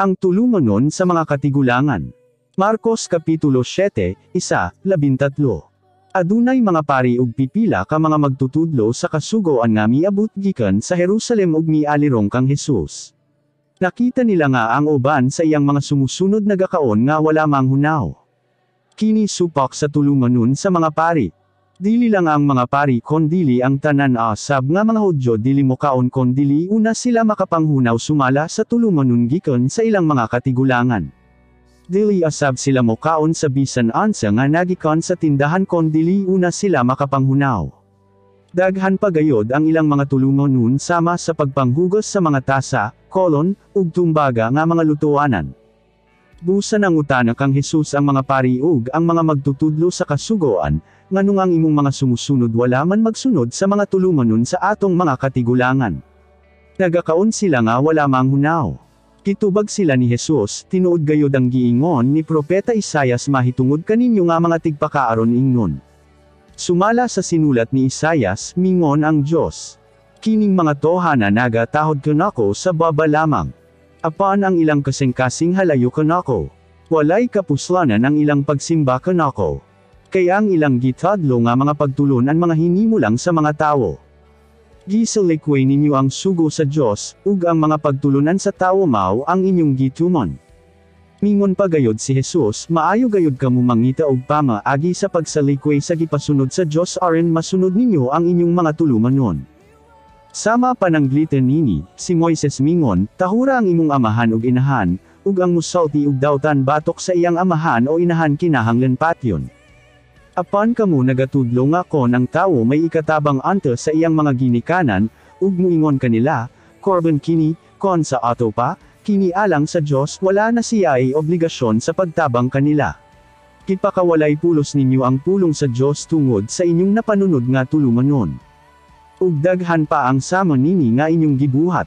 Ang tulunganon sa mga katigulangan. Marcos Kapitulo 7, 1, 13. Adunay mga pari ug pipila ka mga magtutudlo sa kasugoan nga miabot gikan sa Jerusalem ug mialirong kang Jesus. Nakita nila nga ang uban sa iyang mga sumusunod nagakaon nga wala manghunaw. Kini supak sa tulunganon sa mga pari. Dili lang ang mga pari kondili ang tanan asab nga mga Hudyo dili mokaon kondili una sila makapanghunaw sumala sa tulunganon gikan sa ilang mga katigulangan. Dili asab sila mokaon sa bisan unsa nga nagikan sa tindahan kondili una sila makapanghunaw. Daghan pa gayod ang ilang mga tulunganon sama sa pagpanghugas sa mga tasa, kolon, ug tumbaga nga mga lutuanan. Busa nangutana kang Jesus ang mga pari ug ang mga magtutudlo sa kasugoan, nganong ang imong mga sumusunod wala man magsunod sa mga tulunganon sa atong mga katigulangan? Nagakaon sila nga wala manghunaw. Kitubag sila ni Jesus, "Tinuod gayod ang giingon ni Propeta Isayas mahitungod kaninyo nga mga tigpakaaron ingnon. Sumala sa sinulat ni Isayas, mingon ang Dios: Kining mga tohana nagatahod kanako sa baba lamang. Apan ang ilang kasing-kasing halayo kanako. Walay kapuslanan ang ilang pagsimba kanako. Kay ang ilang gitadlo nga mga pagtulon-an mga hinimo lang sa mga tawo. Gisalikway ninyo ang sugo sa Dios, ug ang mga pagtulunan sa tawo mao ang inyong gituman." Mingon pa gayod si Jesus, "Maayo gayod kamo mangita og pamaagi sa pagsalikway sa gipasunod sa Dios aron masunod ninyo ang inyong mga tulumanon. Sama pananglitan nini, si Moises mingon, 'Tahura ang imong amahan ug inahan,' ug ang musulti ug dautan batok sa iyang amahan o inahan kinahanglan patyon. Apan kamo nagatudlo nga kon ang tawo may ikatabang unta sa iyang mga ginikanan, ug muingon kanila, 'Korban kini,' kon sa ato pa, 'Kini alang sa Dios,' wala na siya'y obligasyon sa pagtabang kanila. Gipakawalay pulos ninyo ang pulong sa Dios tungod sa inyong napanunod nga tulumanon. Ug daghan pa ang sama nini nga inyong gibuhat."